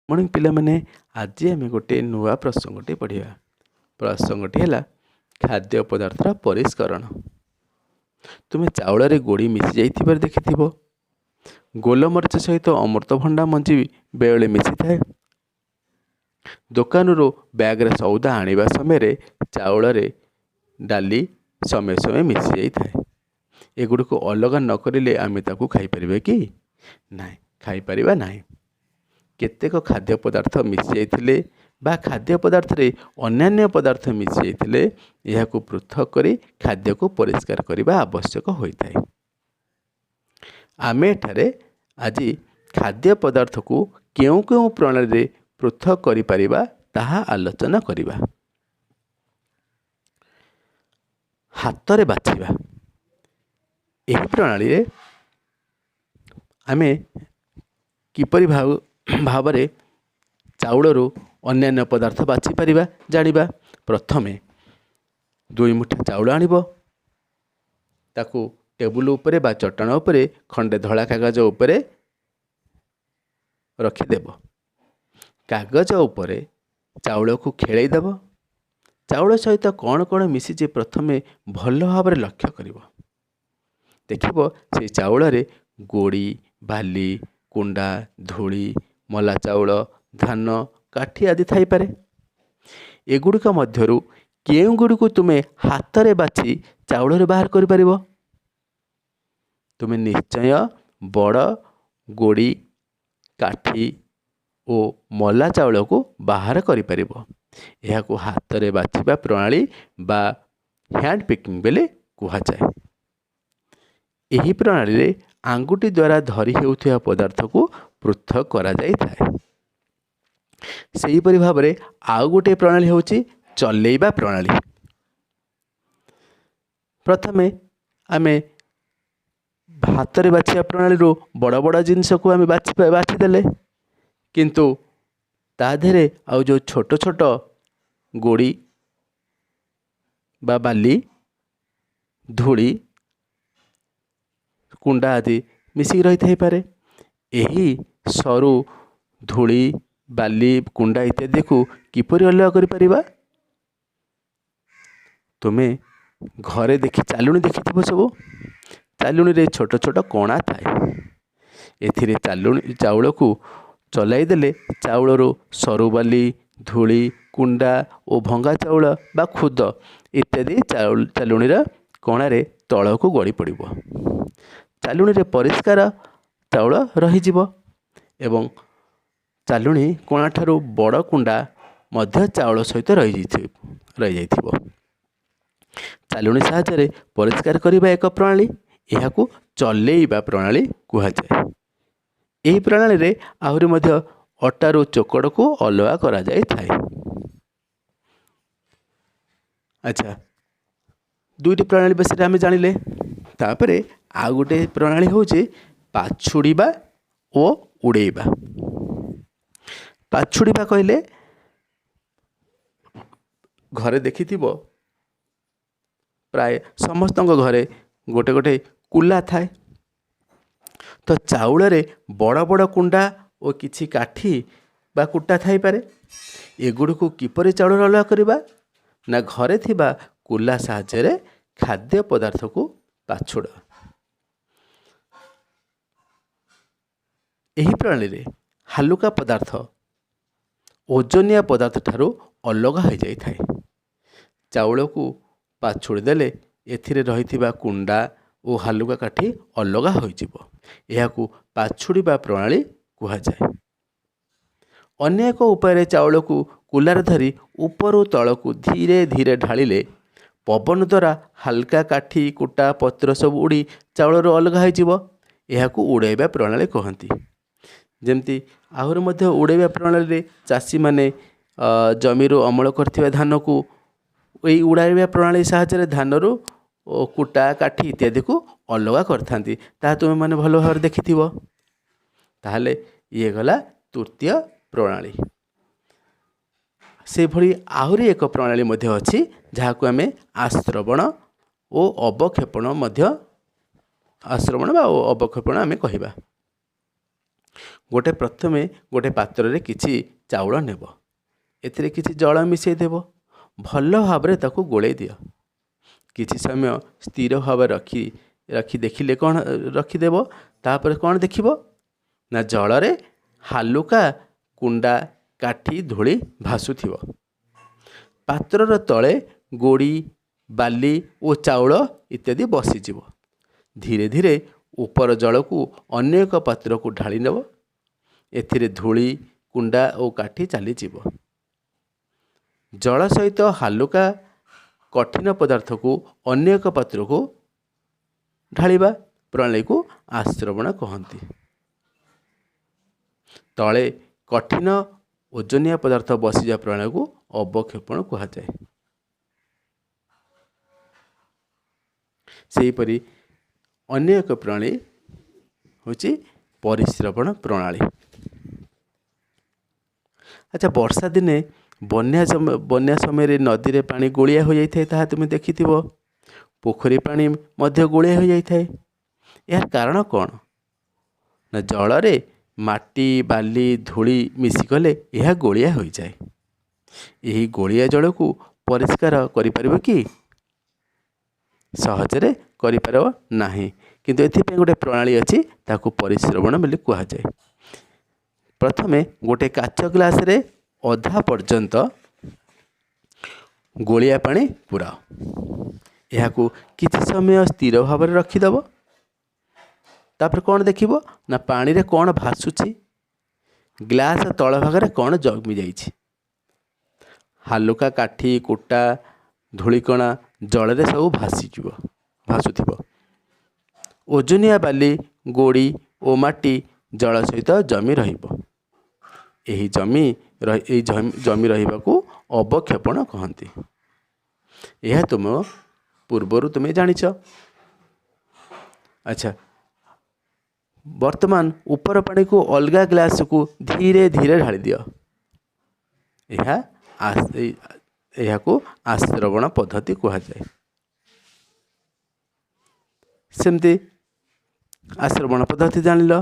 Morning ପିଲାମାନେ, ଆଜି ଆମେ ଗୋଟିଏ ନୂଆ ପ୍ରସଙ୍ଗଟି ପଢ଼ିବା। ପ୍ରସଙ୍ଗଟି ହେଲା ଖାଦ୍ୟ ପଦାର୍ଥର ପରିଷ୍କରଣ। ତୁମେ ଚାଉଳରେ ଗୋଡ଼ି ମିଶି ଯାଇଥିବାର ଦେଖିଥିବ। ଗୋଲମରିଚ ସହିତ ଅମୃତଭଣ୍ଡା ମଞ୍ଜି ବେଳେବେଳେ ମିଶିଥାଏ। ଦୋକାନରୁ ବ୍ୟାଗରେ ସଉଦା ଆଣିବା ସମୟରେ ଚାଉଳରେ ଡାଲି ସମୟେ ସମୟେ ମିଶି ଯାଇଥାଏ। ଏଗୁଡ଼ିକୁ ଅଲଗା ନ କରିଲେ ଆମେ ତାକୁ ଖାଇପାରିବା କି? ନାହିଁ, ଖାଇପାରିବା ନାହିଁ। କେତେକ ଖାଦ୍ୟ ପଦାର୍ଥ ମିଶିଯାଇଥିଲେ ବା ଖାଦ୍ୟ ପଦାର୍ଥରେ ଅନ୍ୟାନ୍ୟ ପଦାର୍ଥ ମିଶିଯାଇଥିଲେ ଏହାକୁ ପୃଥକ କରି ଖାଦ୍ୟକୁ ପରିଷ୍କାର କରିବା ଆବଶ୍ୟକ ହୋଇଥାଏ। ଆମେ ଏଠାରେ ଆଜି ଖାଦ୍ୟ ପଦାର୍ଥକୁ କେଉଁ କେଉଁ ପ୍ରଣାଳୀରେ ପୃଥକ କରିପାରିବା ତାହା ଆଲୋଚନା କରିବା। ହାତରେ ବାଛିବା। ଏହି ପ୍ରଣାଳୀରେ ଆମେ କିପରି ଭାବରେ ଚାଉଳରୁ ଅନ୍ୟାନ୍ୟ ପଦାର୍ଥ ବାଛିପାରିବା ଜାଣିବା। ପ୍ରଥମେ 2 ମୁଠା ଚାଉଳ ଆଣିବ, ତାକୁ ଟେବୁଲ ଉପରେ ବା ଚଟାଣ ଉପରେ ଖଣ୍ଡେ ଧଳା କାଗଜ ଉପରେ ରଖିଦେବ। କାଗଜ ଉପରେ ଚାଉଳକୁ ଖେଳେଇ ଦେବ। ଚାଉଳ ସହିତ କ'ଣ କ'ଣ ମିଶିଛି ପ୍ରଥମେ ଭଲ ଭାବରେ ଲକ୍ଷ୍ୟ କରିବ। ଦେଖିବ ସେଇ ଚାଉଳରେ ଗୋଡ଼ି, ବାଲି, କୁଣ୍ଡା, ଧୂଳି, ମଲା ଚାଉଳ, ଧାନ, କାଠି ଆଦି ଥାଇପାରେ। ଏଗୁଡ଼ିକ ମଧ୍ୟରୁ କେଉଁଗୁଡ଼ିକୁ ତୁମେ ହାତରେ ବାଛି ଚାଉଳରୁ ବାହାର କରିପାରିବ? ତୁମେ ନିଶ୍ଚୟ ବଡ଼ ଗୋଡ଼ି, କାଠି ଓ ମଲା ଚାଉଳକୁ ବାହାର କରିପାରିବ। ଏହାକୁ ହାତରେ ବାଛିବା ପ୍ରଣାଳୀ ବା ହ୍ୟାଣ୍ଡ ପିକିଂ ବୋଲି କୁହାଯାଏ। ଏହି ପ୍ରଣାଳୀରେ ଆଙ୍ଗୁଠି ଦ୍ୱାରା ଧରି ହେଉଥିବା ପଦାର୍ଥକୁ ପୃଥକ କରାଯାଇଥାଏ। ସେହିପରି ଭାବରେ ଆଉ ଗୋଟିଏ ପ୍ରଣାଳୀ ହେଉଛି ଚଲେଇବା ପ୍ରଣାଳୀ। ପ୍ରଥମେ ଆମେ ହାତରେ ବାଛିବା ପ୍ରଣାଳୀରୁ ବଡ଼ ବଡ଼ ଜିନିଷକୁ ଆମେ ବାଛିଦେଲେ, କିନ୍ତୁ ତା ଦେହରେ ଆଉ ଯେଉଁ ଛୋଟ ଛୋଟ ଗୋଡ଼ି ବା ବାଲି, ଧୂଳି, କୁଣ୍ଡା ଆଦି ମିଶିକି ରହିଥାଇପାରେ। ଏହି ସରୁ ଧୂଳି, ବାଲି, କୁଣ୍ଡା ଇତ୍ୟାଦିକୁ କିପରି ଅଲଗା କରିପାରିବା? ତୁମେ ଘରେ ଦେଖି ଚାଲୁଣି ଦେଖିଥିବ ସବୁ। ଚାଲୁଣିରେ ଛୋଟ ଛୋଟ କଣା ଥାଏ। ଏଥିରେ ଚାଲୁଣି ଚାଉଳକୁ ଚଲାଇ ଦେଲେ ଚାଉଳରୁ ସରୁ ବାଲି, ଧୂଳି, କୁଣ୍ଡା ଓ ଭଙ୍ଗା ଚାଉଳ ବା ଖୁଦ ଇତ୍ୟାଦି ଚାଲୁଣିର କଣାରେ ତଳକୁ ଗଳି ପଡ଼ିବ। ଚାଲୁଣିରେ ପରିଷ୍କାର ଚାଉଳ ରହିଯିବ ଏବଂ ଚାଲୁଣି କଣାଠାରୁ ବଡ଼ କୁଣ୍ଡା ମଧ୍ୟ ଚାଉଳ ସହିତ ରହିଯାଇଥିବ। ଚାଲୁଣି ସାହାଯ୍ୟରେ ପରିଷ୍କାର କରିବା ଏକ ପ୍ରଣାଳୀ। ଏହାକୁ ଚଲେଇବା ପ୍ରଣାଳୀ କୁହାଯାଏ। ଏହି ପ୍ରଣାଳୀରେ ଆହୁରି ମଧ୍ୟ ଅଟାରୁ ଚୋକଡ଼କୁ ଅଲଗା କରାଯାଇଥାଏ। ଆଚ୍ଛା, ଦୁଇଟି ପ୍ରଣାଳୀ ବିଷୟରେ ଆମେ ଜାଣିଲେ। ତାପରେ ଆଉ ଗୋଟେ ପ୍ରଣାଳୀ ହେଉଛି ପାଛୁଡ଼ିବା ଓ ଉଡ଼େଇବା। ପାଛୁଡ଼ିବା କହିଲେ ଘରେ ଦେଖିଥିବ, ପ୍ରାୟ ସମସ୍ତଙ୍କ ଘରେ ଗୋଟେ ଗୋଟେ କୁଲା ଥାଏ। ତ ଚାଉଳରେ ବଡ଼ ବଡ଼ କୁଣ୍ଡା ଓ କିଛି କାଠି ବା କୁଟା ଥାଇପାରେ। ଏଗୁଡ଼ିକୁ କିପରି ଚାଉଳରେ ଅଲଗା କରିବା? ନା, ଘରେ ଥିବା କୁଲା ସାହାଯ୍ୟରେ ଖାଦ୍ୟ ପଦାର୍ଥକୁ ପାଛୁଡ଼। ଏହି ପ୍ରଣାଳୀରେ ହାଲୁକା ପଦାର୍ଥ ଓଜନିଆ ପଦାର୍ଥ ଠାରୁ ଅଲଗା ହୋଇଯାଇଥାଏ। ଚାଉଳକୁ ପାଛୁଡ଼ି ଦେଲେ ଏଥିରେ ରହିଥିବା କୁଣ୍ଡା ଓ ହାଲୁକା କାଠି ଅଲଗା ହୋଇଯିବ। ଏହାକୁ ପାଛୁଡ଼ିବା ପ୍ରଣାଳୀ କୁହାଯାଏ। ଅନ୍ୟ ଏକ ଉପାୟରେ ଚାଉଳକୁ କୁଲାରେ ଧରି ଉପରୁ ତଳକୁ ଧୀରେ ଧୀରେ ଢାଳିଲେ ପବନ ଦ୍ୱାରା ହାଲକା କାଠି, କୁଟା, ପତ୍ର ସବୁ ଉଡ଼ି ଚାଉଳରୁ ଅଲଗା ହୋଇଯିବ। ଏହାକୁ ଉଡ଼ାଇବା ପ୍ରଣାଳୀ କହନ୍ତି। ଯେମିତି ଆହୁରି ମଧ୍ୟ ଉଡ଼ାଇବା ପ୍ରଣାଳୀରେ ଚାଷୀମାନେ ଜମିରୁ ଅମଳ କରିଥିବା ଧାନକୁ ଏଇ ଉଡ଼ାଇବା ପ୍ରଣାଳୀ ସାହାଯ୍ୟରେ ଧାନରୁ କୁଟା, କାଠି ଇତ୍ୟାଦିକୁ ଅଲଗା କରିଥାନ୍ତି। ତାହା ତୁମେମାନେ ଭଲ ଭାବରେ ଦେଖିଥିବ। ତାହେଲେ ଇଏ ଗଲା ତୃତୀୟ ପ୍ରଣାଳୀ। ସେଭଳି ଆହୁରି ଏକ ପ୍ରଣାଳୀ ମଧ୍ୟ ଅଛି, ଯାହାକୁ ଆମେ ଆସ୍ରବଣ ଓ ଅବକ୍ଷେପଣ ମଧ୍ୟ, ଆସ୍ରବଣ ବା ଅବକ୍ଷେପଣ ଆମେ କହିବା। ଗୋଟେ ପ୍ରଥମେ ଗୋଟେ ପାତ୍ରରେ କିଛି ଚାଉଳ ନେବ, ଏଥିରେ କିଛି ଜଳ ମିଶାଇ ଦେବ, ଭଲ ଭାବରେ ତାକୁ ଗୋଳେଇ ଦିଅ। କିଛି ସମୟ ସ୍ଥିର ଭାବରେ ରଖି ରଖି ଦେଖିଲେ କ'ଣ ରଖିଦେବ, ତାପରେ କ'ଣ ଦେଖିବ ନା ଜଳରେ ହାଲୁକା କୁଣ୍ଡା, କାଠି, ଧୂଳି ଭାସୁଥିବ। ପାତ୍ରର ତଳେ ଗୋଡ଼ି, ବାଲି ଓ ଚାଉଳ ଇତ୍ୟାଦି ବସିଯିବ। ଧୀରେ ଧୀରେ ଉପର ଜଳକୁ ଅନ୍ୟ ଏକ ପାତ୍ରକୁ ଢାଳି ନେବ, ଏଥିରେ ଧୂଳି, କୁଣ୍ଡା ଓ କାଠି ଚାଲିଯିବ। ଜଳ ସହିତ ହାଲୁକା କଠିନ ପଦାର୍ଥକୁ ଅନ୍ୟ ଏକ ପାତ୍ରକୁ ଢାଳିବା ପ୍ରଣାଳୀକୁ ଆଶ୍ରବଣ କହନ୍ତି। ତଳେ କଠିନ ଓଜନିଆ ପଦାର୍ଥ ବସିଯିବା ପ୍ରଣାଳୀକୁ ଅବକ୍ଷେପଣ କୁହାଯାଏ। ସେହିପରି ଅନ୍ୟ ଏକ ପ୍ରଣାଳୀ ହେଉଛି ପରିସ୍ରବଣ ପ୍ରଣାଳୀ। ଆଚ୍ଛା, ବର୍ଷା ଦିନେ ବନ୍ୟା ସମୟରେ ନଦୀରେ ପାଣି ଗୋଳିଆ ହୋଇଯାଇଥାଏ, ତାହା ତୁମେ ଦେଖିଥିବ। ପୋଖରୀ ପାଣି ମଧ୍ୟ ଗୋଳିଆ ହୋଇଯାଇଥାଏ। ଏହାର କାରଣ କ'ଣ ନା ଜଳରେ ମାଟି, ବାଲି, ଧୂଳି ମିଶିଗଲେ ଏହା ଗୋଳିଆ ହୋଇଯାଏ। ଏହି ଗୋଳିଆ ଜଳକୁ ପରିଷ୍କାର କରିପାରିବ କି? ସହଜରେ କରିପାରିବ ନାହିଁ, କିନ୍ତୁ ଏଥିପାଇଁ ଗୋଟେ ପ୍ରଣାଳୀ ଅଛି, ତାକୁ ପରିସ୍ରବଣ ବୋଲି କୁହାଯାଏ। ପ୍ରଥମେ ଗୋଟେ କାଚ ଗ୍ଲାସରେ ଅଧା ପର୍ଯ୍ୟନ୍ତ ଗୋଳିଆ ପାଣି ପୁରାଅ। ଏହାକୁ କିଛି ସମୟ ସ୍ଥିର ଭାବରେ ରଖିଦେବ। ତାପରେ କ'ଣ ଦେଖିବ ନା ପାଣିରେ କ'ଣ ଭାସୁଛି, ଗ୍ଲାସ ତଳ ଭାଗରେ କ'ଣ ଜମି ଯାଇଛି। ହାଲୁକା କାଠି, କୁଟା, ଧୂଳିକଣା ଜଳରେ ସବୁ ଭାସିଯିବ, ଭାସୁଥିବ। ଓଜନିଆ ବାଲି, ଗୋଡ଼ି ଓ ମାଟି ଜଳ ସହିତ ଜମି ରହିବ। ଏହି ଜମି ରହିବାକୁ ଅବକ୍ଷେପଣ କହନ୍ତି। ଏହା ତୁମ ପୂର୍ବରୁ ତୁମେ ଜାଣିଛ। ଆଚ୍ଛା, ବର୍ତ୍ତମାନ ଉପର ପାଣିକୁ ଅଲଗା ଗ୍ଲାସକୁ ଧୀରେ ଧୀରେ ଢାଳି ଦିଅ। ଏହାକୁ ଆଶ୍ରବଣ ପଦ୍ଧତି କୁହାଯାଏ। ସେମିତି ଆଶ୍ରବଣ ପଦ୍ଧତି ଜାଣିଲ,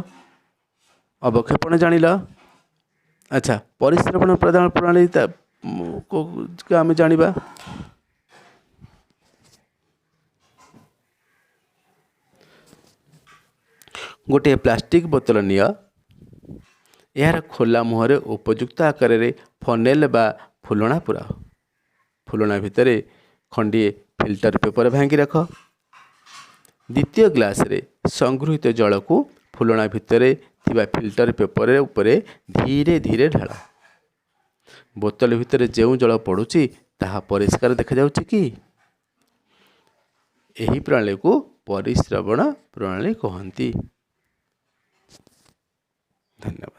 ଅବକ୍ଷେପଣ ଜାଣିଲ। ଆଚ୍ଛା, ପରିସ୍ରବଣ ପ୍ରଣାଳୀ ଆମେ ଜାଣିବା। ଗୋଟିଏ ପ୍ଲାଷ୍ଟିକ୍ ବୋତଲ ନିଅ। ଏହାର ଖୋଲା ମୁହଁରେ ଉପଯୁକ୍ତ ଆକାରରେ ଫନେଲ ବା ଫୁଲଣା ପୁରାଅ। ଫୁଲଣା ଭିତରେ ଖଣ୍ଡିଏ ଫିଲ୍ଟର ପେପର ଭାଙ୍ଗି ରଖ। ଦ୍ୱିତୀୟ ଗ୍ଲାସରେ ସଂଗୃହୀତ ଜଳକୁ ଫୁଲଣା ଭିତରେ ଥିବା ଫିଲ୍ଟର ପେପର ଉପରେ ଧୀରେ ଧୀରେ ଢାଳ। ବୋତଲ ଭିତରେ ଯେଉଁ ଜଳ ପଡ଼ୁଛି ତାହା ପରିଷ୍କାର ଦେଖାଯାଉଛି କି? ଏହି ପ୍ରଣାଳୀକୁ ପରିସ୍ରବଣ ପ୍ରଣାଳୀ କହନ୍ତି। ଧନ୍ୟବାଦ।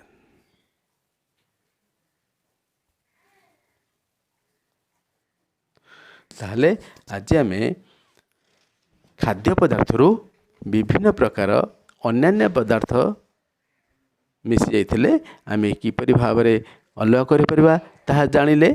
ତାହେଲେ ଆଜି ଆମେ ଖାଦ୍ୟ ପଦାର୍ଥରୁ ବିଭିନ୍ନ ପ୍ରକାର ଅନ୍ୟାନ୍ୟ ପଦାର୍ଥ ମିଶି ଯାଇଥିଲେ ଆମେ କିପରି ଭାବରେ ଅଲଗା କରିପାରିବା ତାହା ଜାଣିଲେ।